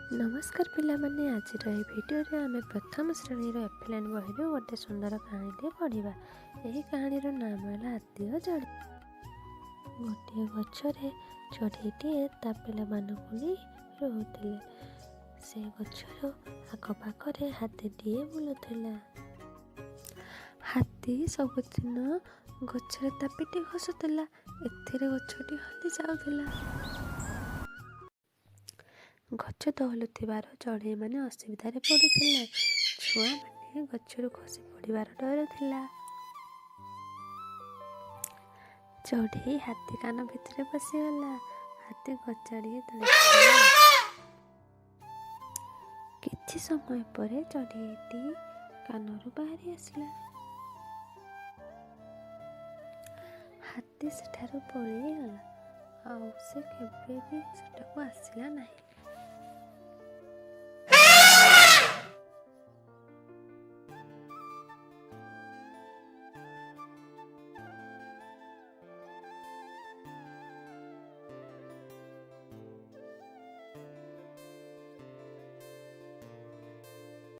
ନମସ୍କାର ପିଲାମାନେ, ଆଜିର ଏହି ଭିଡ଼ିଓରେ ଆମେ ପ୍ରଥମ ଶ୍ରେଣୀର ଏଫ୍ଏଲ୍ଏନ୍ ବହିରୁ ଗୋଟେ ସୁନ୍ଦର କାହାଣୀଟିଏ ପଢ଼ିବା। ଏହି କାହାଣୀର ନାମ ହେଲା ହାତୀ ଓ ଚଢ଼େଇ। ଗୋଟିଏ ଗଛରେ ଚଢ଼େଇଟିଏ ତା ପିଲାମାନଙ୍କୁ ନେଇ ରହୁଥିଲେ। ସେ ଗଛର ଆଖପାଖରେ ହାତୀଟିଏ ବୁଲୁଥିଲା। ହାତୀ ସବୁଦିନ ଗଛରେ ତା ପିଠି ଘଷୁଥିଲା। ଏଥିରେ ଗଛଟି ହଲି ଯାଉଥିଲା। ଗଛ ଦୋହଲୁଥିବାରୁ ଚଢ଼େଇମାନେ ଅସୁବିଧାରେ ପଡ଼ୁଥିଲେ। ଛୁଆମାନେ ଗଛରୁ ଖସି ପଡ଼ିବାର ଡର ଥିଲା। ଚଢ଼େଇ ହାତୀ କାନ ଭିତରେ ପଶିଗଲା। ହାତୀ କଚାଡ଼ି ତଳେ ପଡ଼ିଗଲା। କିଛି ସମୟ ପରେ ଚଢ଼େଇଟି କାନରୁ ବାହାରି ଆସିଲା। ହାତୀ ସେଠାରୁ ପଳେଇଗଲା, ଆଉ ସେ କେବେ ବି ସେଠାକୁ ଆସିଲା ନାହିଁ।